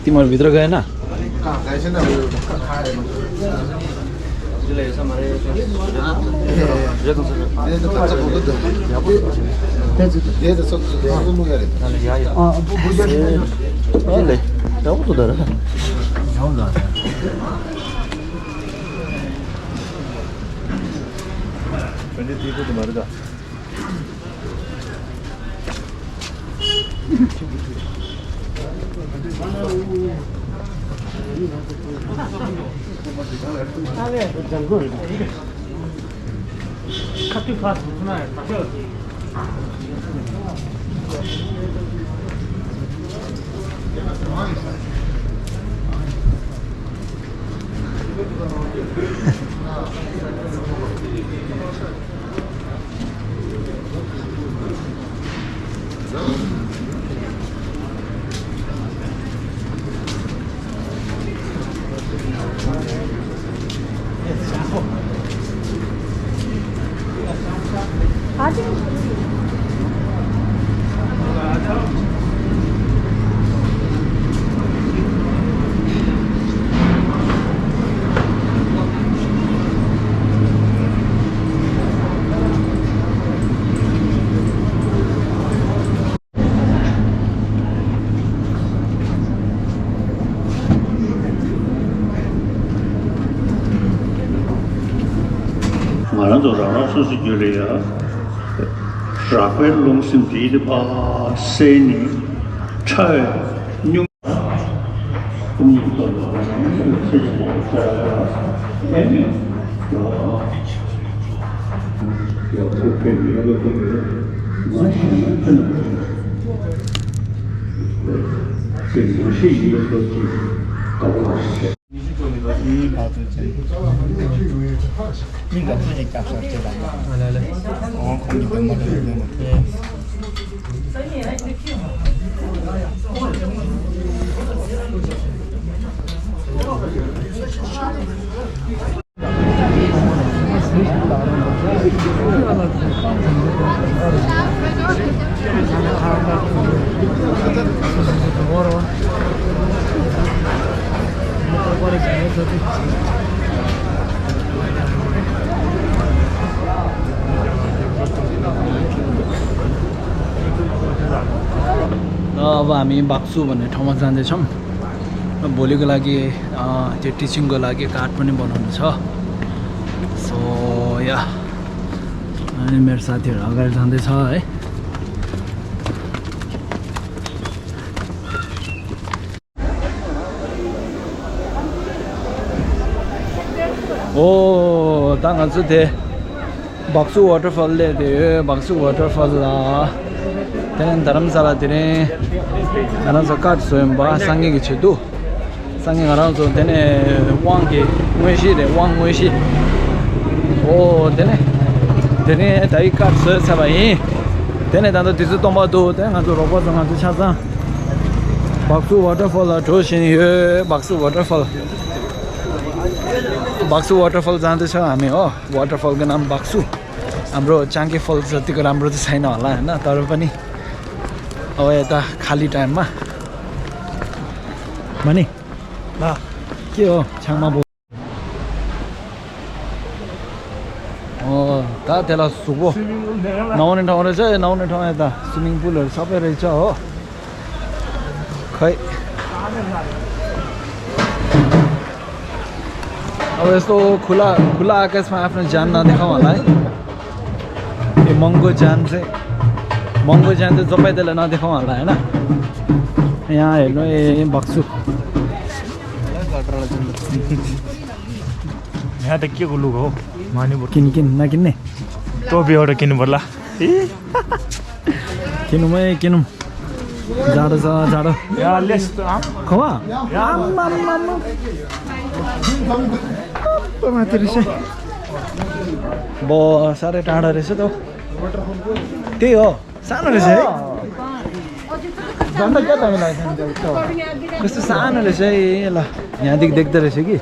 तिमीहरू भित्र गएन? अब हामी बाक्सु भन्ने ठाउँमा जाँदैछौँ। भोलिको लागि त्यो टिचिङको लागि कार्ड पनि बनाउनु छ। सो या अनि मेरो साथीहरू अगाडि जाँदैछ है। ओ 당연히 돼. 박수 워터폴에 돼. 박수 워터폴 되는 다람살아들이 알아서 까지 봐. 상객이 쳐도 상객 알아서 되네. 왕게 뭐시래. 왕 뭐시. 오 되네 다이 까지 사바이. 되네 나도 뒤서 tomado 되는 거 로봇한테 찾아. 박수 워터폴 조신이 박수 워터폴. बाक्सु वाटरफल जाँदैछ हामी हो। वाटरफलको नाम बाक्सु। हाम्रो चाङ्के फल जतिको राम्रो त छैन होला हैन, तर पनि अब यता खाली टाइममा माने के हो छाङमा बो ता त्यसलाई सुको नआउने ठाउँ रहेछ। नआउने ठाउँ यता स्विमिङ पुलहरू सबै रहेछ हो। खै अब यस्तो खुला आकाशमा आफ्नो जान नदेखाउँ होला है। यो महँगो जान चाहिँ जपैदेलाई नदेखाउँ होला हैन। यहाँ हेर्नु ए बक्सु यहाँ त के को लुगा हो माने किन नकिन्ने टोपी एउटा किन्नु पर्ला। किनौँ जाडो छ जाडो खवा माथि रहेछ ब साह्रै टाढा रहेछ त। त्यही हो सानो रहेछ है। झन्डा क्या तपाईँलाई कस्तो सानो रहेछ है। ल यहाँदेखि देख्दो रहेछ कि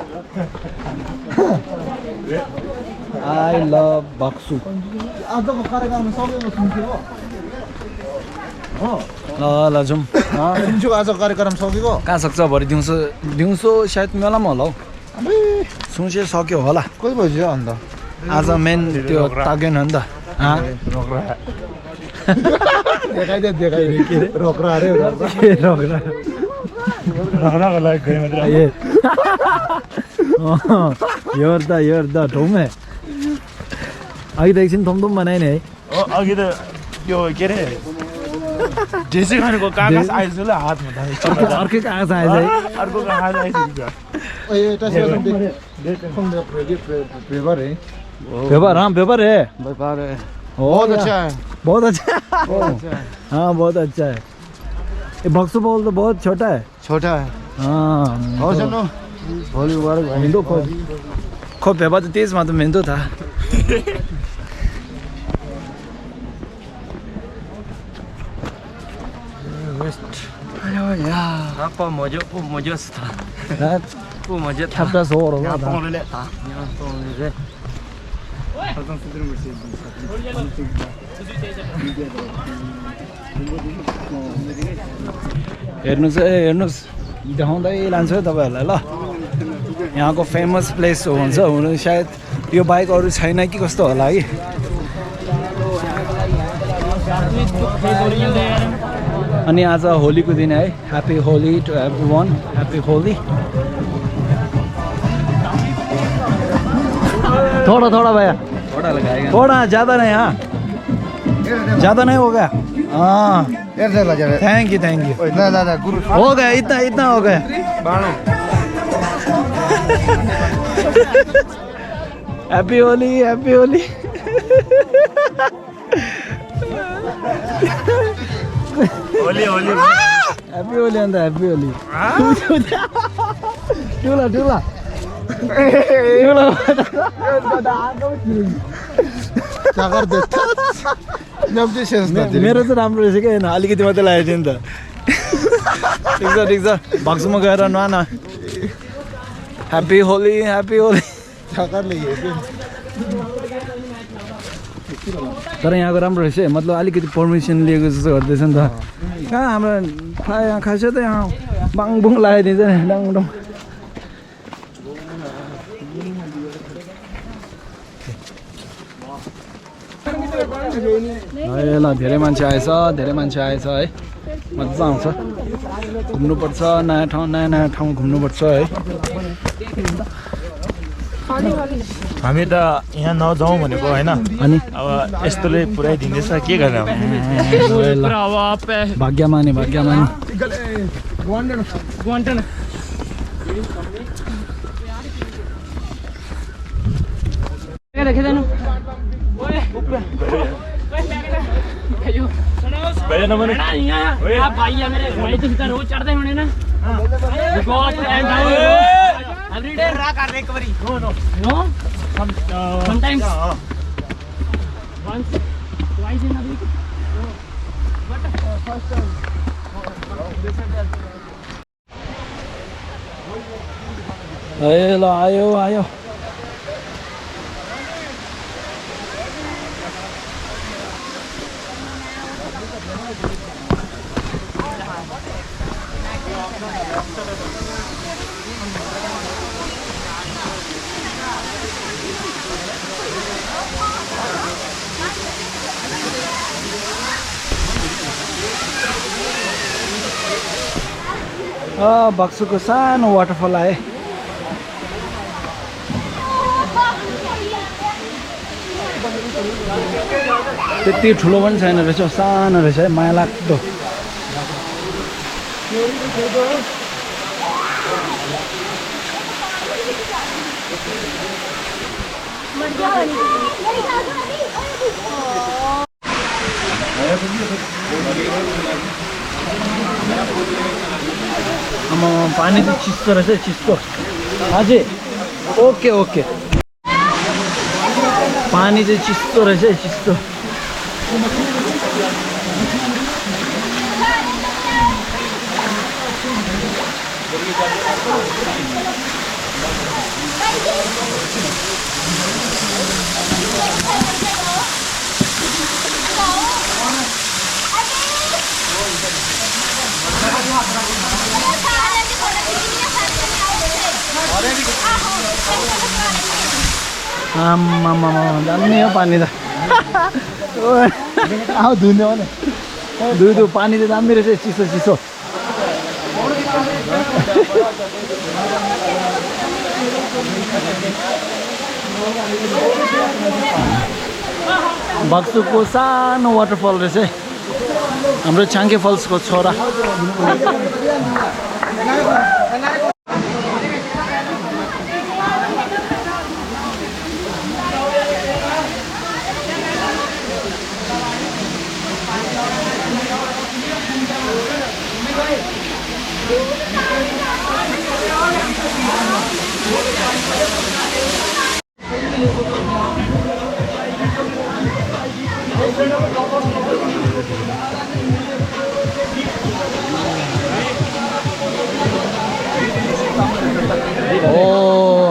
आई लभ बक्सु आजको कार्यक्रम सकेको सुन्थ्यो हो ल ल जाउँ सुन्छु आजको कार्यक्रम सकेको कहाँ सक्छ भरे दिउँसो सायद मेलामा होला हौ सुन्से सक्यो होला कति बजी अन्त आज मेन त्यो तागेन नि त देखाइदे के रे रोक्रा अरे रगडाको लागि गए मात्र हेर द ठुमे अघि त एकछिन थुम बनायो नि है अघि त त्यो के अरे ढेसी खानेको कागज आइसक्यो ल हातमा अर्कै कागज आएछ है अर्को कागज आइसक्यो पेपर है पेपर है व्यापार है बहुत अच्छा है बहुत अच्छा हाँ बहुत अच्छा है ये बक्सू बॉल तो बहुत छोटा है छोटा है हाँ और सुनो भोलि वर्ग मेहंदो खो पेपर तो तेज में तो मेहंदो था Apa mojo sta. Pu mojo ta. 탑다 소로 हेर्नुहोस् देखाउँदै लान्छ तपाईँहरूलाई ल यहाँको फेमस प्लेस हुन्छ हुनु सायद यो बाइक अरू छैन कि कस्तो होला कि अनि आज होलीको दिन है happy Holi to everyone happy Holi थोड़ा थोड़ा भैया थोड़ा ज़्यादा नहीं हाँ ज़्यादा नहीं हो गया हाँ थैंक यू गुरु हो गया इतना हो गया happy Holi happy Holi Holi Holi happy Holi अन्त हैप्पी होली ठुला ठुला मेरो चाहिँ राम्रो रहेछ क्या होइन अलिकति मात्रै लागेको थियो नि त ठिक छ भक्सुमा गएर नुहान ह्याप्पी होली तर यहाँको राम्रो रहेछ है मतलब अलिकति पर्मिसन लिएको जस्तो गर्दैछ नि त कहाँ हाम्रो यहाँ खास त यहाँ बाङबुङ लगाइदिन्छ नि डाङडुङ ल धेरै मान्छे आएछ है मजा आउँछ घुम्नुपर्छ नयाँ ठाउँ घुम्नुपर्छ है हामी त यहाँ नजाउँ भनेको होइन अनि अब यस्तोले पुऱ्याइदिँदैछ के गर्ने भाग्यमानी Every day rock or recovery. No. Sometimes. Once, twice in a week. But first time. ल आयो बक्सुको सानो वाटरफल आए त्यति ठुलो पनि छैन रहेछ सानो रहेछ है माया लाग्दो पानी चाहिँ चिसो रहेछ चिसो अझै ओके पानी चाहिँ चिसो रहेछ चिसो आम्मामा दामी हो पानी त आऊ धुने हो नि दुधु पानी त दामी रहेछ चिसो चिसो बाक्सुको सानो वाटरफल रहेछ है हाम्रो छाङ्गे फल्सको छोरा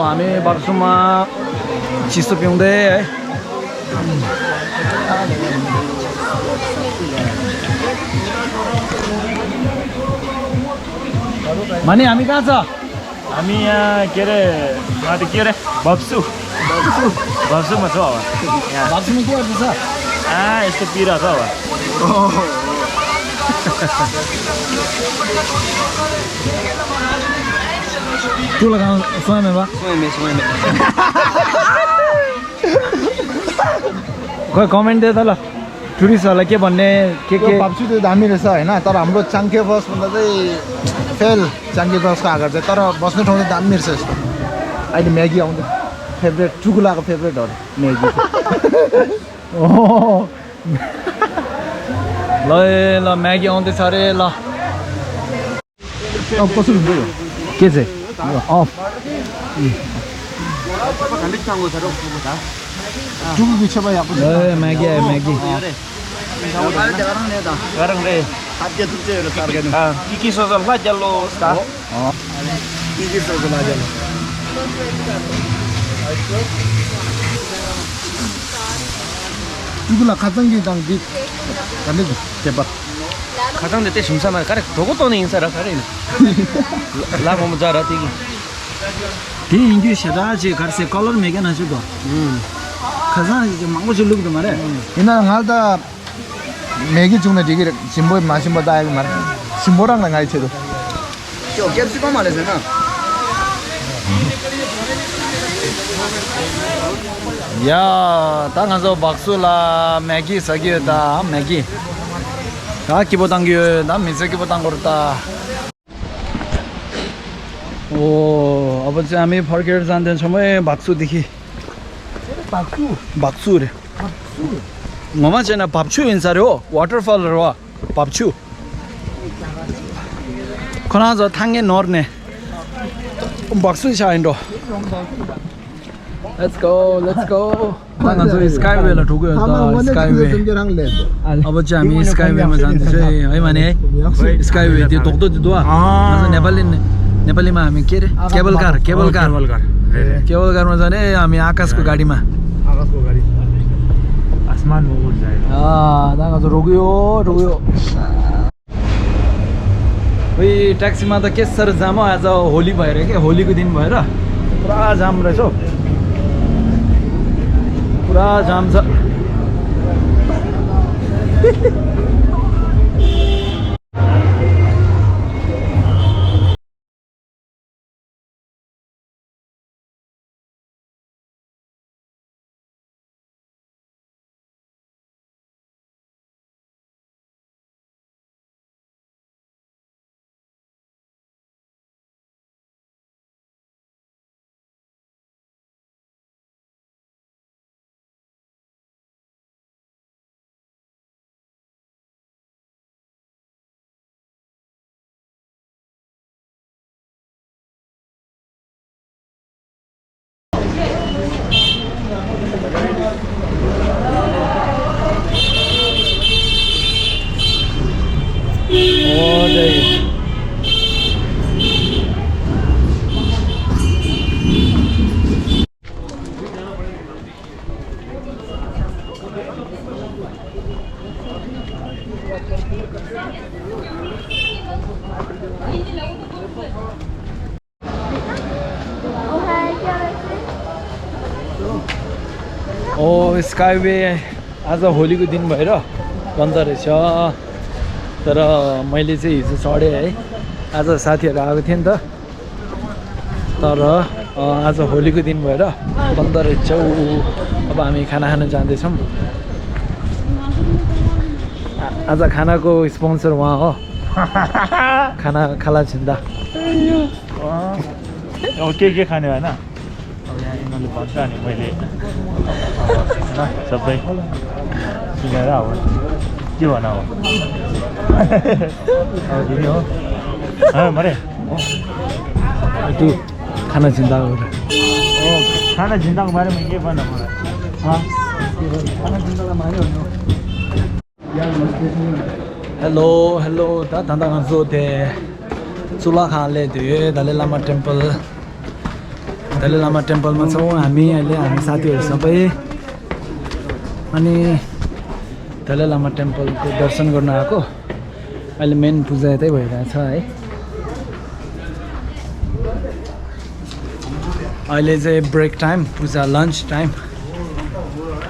हामी बाक्सुमा चिसो पिउँदै है माने हामी कहाँ छ हामी यहाँ के अरे माथि के अरे भक्सुमा छ अब यहाँ बाक्सुमा के गर्दैछ यस्तो पिरा छ अब तँ लगाउनु समय बा खोइ कमेन्ट दे त ल टुरिस्टहरूलाई के भन्ने के भाप्छु त्यो दामी रहेछ होइन तर हाम्रो चाङ्के फल्स भन्दा चाहिँ फेल चाङ्के फल्सको आगर चाहिँ तर बस्ने ठाउँ चाहिँ दामी रहेछ यस्तो अहिले म्यागी आउँदै फेभरेट चुकुलाको फेभरेट हो म्यागी ल ल म्यागी आउँदैछ अरे ल कसरी हुन्छ यो के चाहिँ अफ चुकु बिच भाइ आप ए म्यागी आयो म्यागी गरौँ रे के सोच ल जल्लो चुकुला खाचाङ्गी दाङ बिच भन्दै पेपर खतम देते सुमसामा करे धोको तो नहीं सर करे ला मम जा रहती की 티 인규 샤다지 가르세 컬러 메게 나주고 가자 이제 망고 줄룩도 말해 이나 나다 매기 중에 되게 심보 마심보 다이 말 심보랑 나가이 쳐도 저 캡시컴 말해서나 야 당가서 박수라 매기 사기였다 매기 다 기보당겨 난 민서 기보당 거렸다 오 아버지 हामी फर्केर जाँदैन समय बाक्सुदेखि बाक्सु रे ममा छैन बाप्छु हिँड्छ रे हो वाटरफल हो बाप्छु खना ज थाङ्गे नर्ने बाक्सु छ आइन्डो Let's go ताङा जो स्काईवे ला ठुक्यो त स्काईवे अब चाहिँ हामी स्काईवेमा जाँदैछौँ है माने है स्काईवे त्यो तोक्दो त्यो नेपालीमा हामी के रे केबल कारमा जाने हामी आकाशको गाडीमा आसमान में उड़ जाएगा ताङा जो रोक्यो ओइ ट्याक्सीमा त के साह्रो जाम हो आज होली भएर के होलीको दिन भएर पुरा जाम रहेछ हौ पुरा जाम छ स्काइवे आज होलीको दिन भएर बन्द रहेछ तर मैले चाहिँ हिजो चढेँ है आज साथीहरू आएको थियो नि त तर आज होलीको दिन भएर बन्द रहेछ अब हामी खाना खान जाँदैछौँ आज खानाको स्पोन्सर उहाँ हो खाना खाला छिन्दा अब के खाने होइन अब यहाँ यिनीहरूले भन्छ अनि मैले होइन सबै मिलाएर अब के भन अब दिदी हो मरे त्यो खाना चिन्ता खाना जिन्दाको बारेमा के भन मलाई हेलो हेलो दा धन्दा गर्छु त्यहाँ चुला खाले थियो दलाई लामा टेम्पलमा छौँ हामी अहिले हामी साथीहरू सबै अनि दलाई लामा टेम्पलको दर्शन गर्न आएको अहिले मेन पूजा यतै भइरहेछ है अहिले चाहिँ ब्रेक टाइम पूजा लन्च टाइम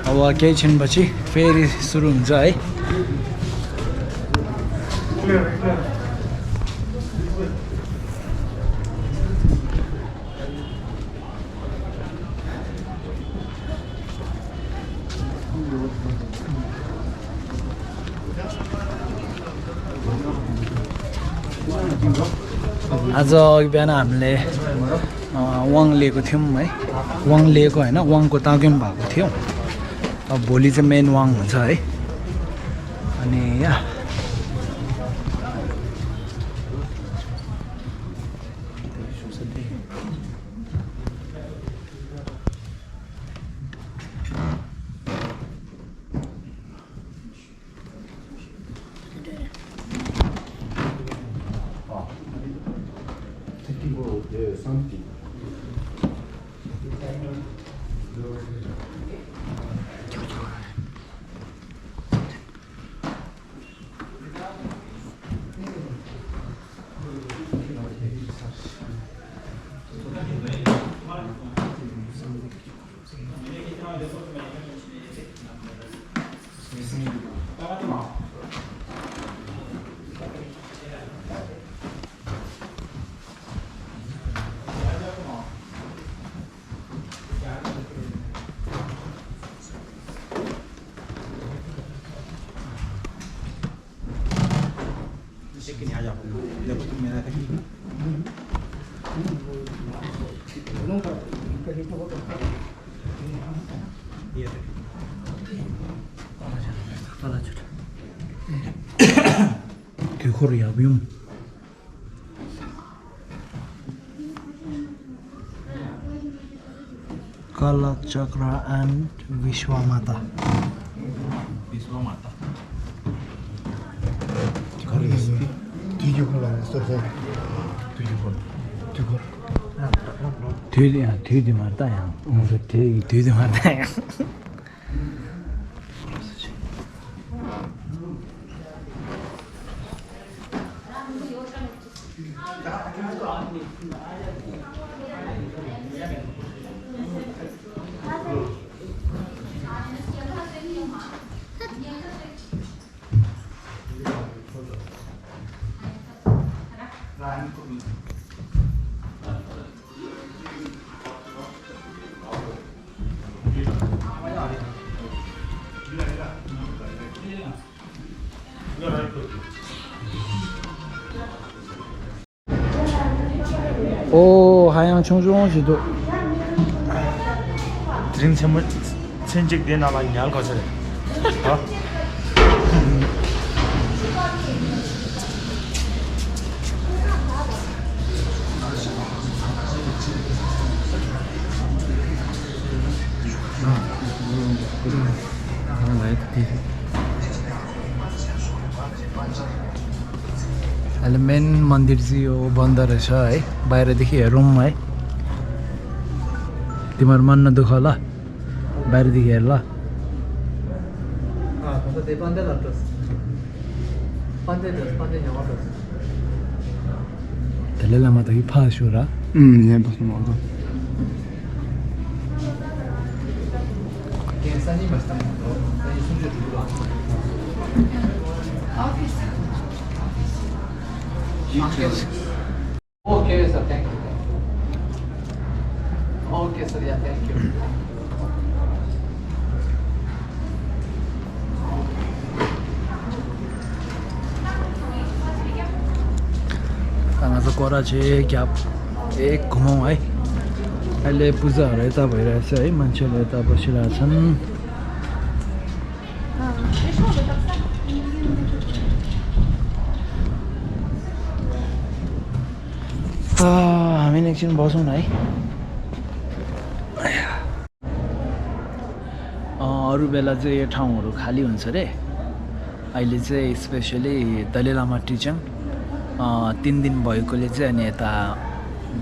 अब केही छिनपछि फेरि सुरु हुन्छ है आज अघि बिहान हामीले वाङ लिएको थियौँ है वाङ लिएको होइन वाङको तागिम भएको थियो अब भोलि चाहिँ मेन वाङ हुन्छ है अनि यहाँ Koreabium Kala Chakra and Vishwamata. Tüy marta ya. Onu tüy marta ya. 오, 하양 청주원지도 드링 천직 내 나만 양 거절. अहिले मेन मन्दिर चाहिँ यो बन्द रहेछ है बाहिरदेखि हेरौँ है तिम्रो मन नदुख ल बाहिरदेखि हेर ल त्यसले लामा त कि फासो र यहाँ बस्नु 계산이 맞습니다. 순주 두고. Okay, sir. Thank you. Okay, sir. Yeah, thank you. आज कराची क्याब एक घुमाउँ है अहिले पूजाहरू यता भइरहेछ है मान्छेहरू यता बसिरहेछन् हामी एकछिन बसौँ न है अरू बेला चाहिँ यो ठाउँहरू खाली हुन्छ रे अहिले चाहिँ स्पेसली दलाई लामा टिचाङ 3 दिन भएकोले चाहिँ अनि यता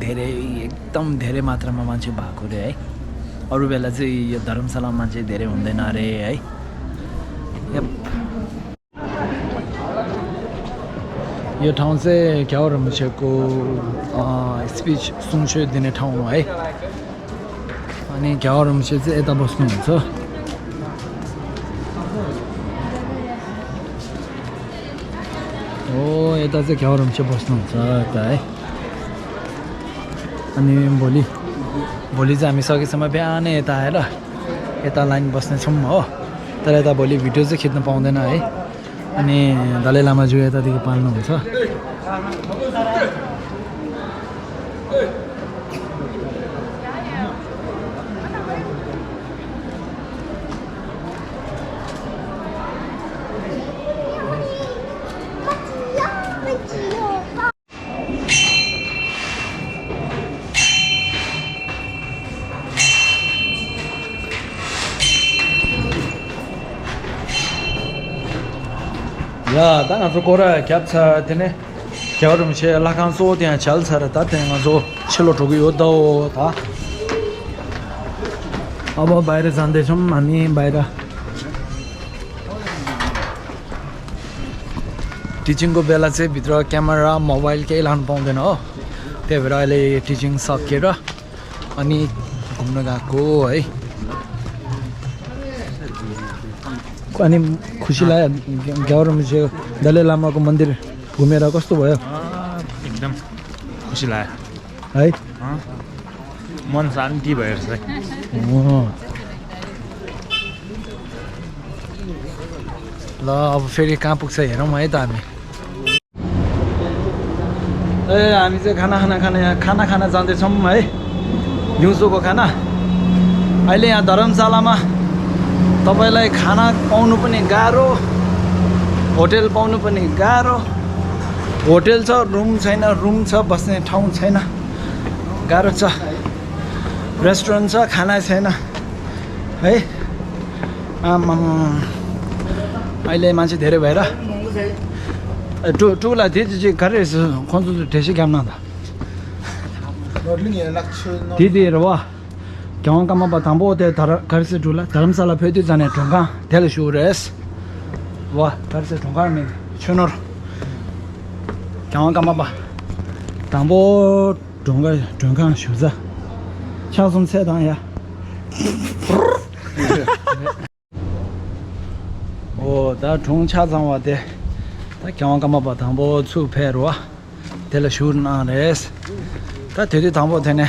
धेरै एकदम धेरै मात्रामा मान्छे भएको रे है अरू बेला चाहिँ यो धर्मशालामा मान्छे धेरै हुँदैन रे है यो ठाउँ चाहिँ क्याउरमुछेको स्पिच सुन्छु दिने ठाउँ हो है अनि क्याउरमुछे चाहिँ यता बस्नुहुन्छ हो यता चाहिँ क्याउरमुछे बस्नुहुन्छ यता है अनि भोलि चाहिँ हामी सकेसम्म बिहानै यता आएर यता लाइन बस्नेछौँ हो तर यता भोलि भिडियो चाहिँ खिच्न पाउँदैन है अनि दलाई लामाज्यू यतादेखि पाल्नुहुन्छ 야, 당아서 고라 겹차 되네. 겨울은 제 라칸 소디안 잘 살았다. 당아서 칠로 저기 요도 다. अब बाहिर जाँदैछौँ हामी बाहिर टिचिङको बेला चाहिँ भित्र क्यामेरा मोबाइल केही लानु पाउँदैन हो त्यही भएर अहिले टिचिङ सकेर अनि घुम्न गएको है अनि खुसी लाग्यो ग्याउरमुछे दलाई लामाको मन्दिर घुमेर कस्तो भयो एकदम खुसी लाग्यो है मन शान्ति भयो है ल अब फेरि कहाँ पुग्छ हेरौँ है त हामी हामी चाहिँ खाना खाना जाँदैछौँ है दिउँसोको खाना अहिले यहाँ धर्मशालामा तपाईलाई खाना पाउनु पनि गाह्रो होटल पाउनु पनि गाह्रो होटल छ रुम छैन रुम छ बस्ने ठाउँ छैन गाह्रो छ रेस्टुरेन्ट छ खाना छैन है अहिले मान्छे धेरै भएर टुला दिदी गरे 건조 대시 감나다 दिदीहरु वा 경험감만 봐 담보대 가르쳐 줄라 다름살라 표지 전에 중간 텔쇼레스 와 가르쳐 중간에 셔너 경험감만 봐 담보 중간 쇼자 차좀 세당야 오다 중차장 와대 다 경험감만 봐 담보 추페로와 텔쇼나레스 다 되게 담보 되네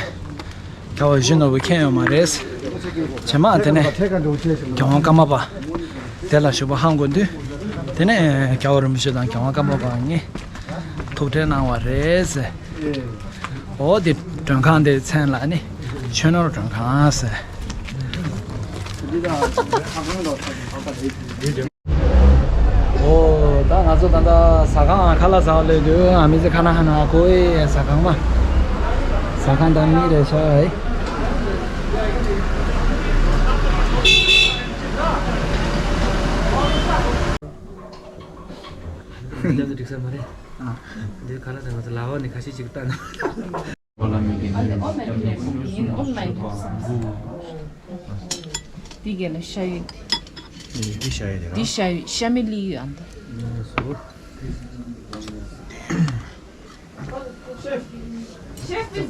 겨우신도 위켄요 말레스 제마한테네 경험감만 봐 텔라쇼바 한군데 되네 겨울음식당 경험감만 봐니 토테 나와레스 어디 정칸데 찬라니 채널 정칸스 오 다나서 단다 사강 칼라사레도 아미제 카나 하나 고에 사강마 사강 담미래서 जब रिक्शा मारे दे खाना था मतलब लावा निकासी चिकता ना Digene şey 디샤이데가 dişay şamili anda.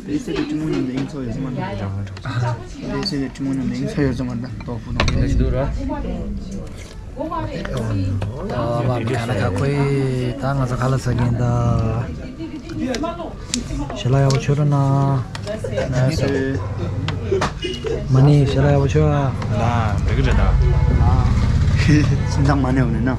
베이스를 주문하는데 인서에서만 베이스를 주문하는데 인서에서만 더 부담. अब हामी खाना खाएकै ताङ आज खाला सकिँदा सिलाइ अब छोरो न मनी सिलाइ अब छोरा 나 왜 그래 나 진작 많이 오네 나.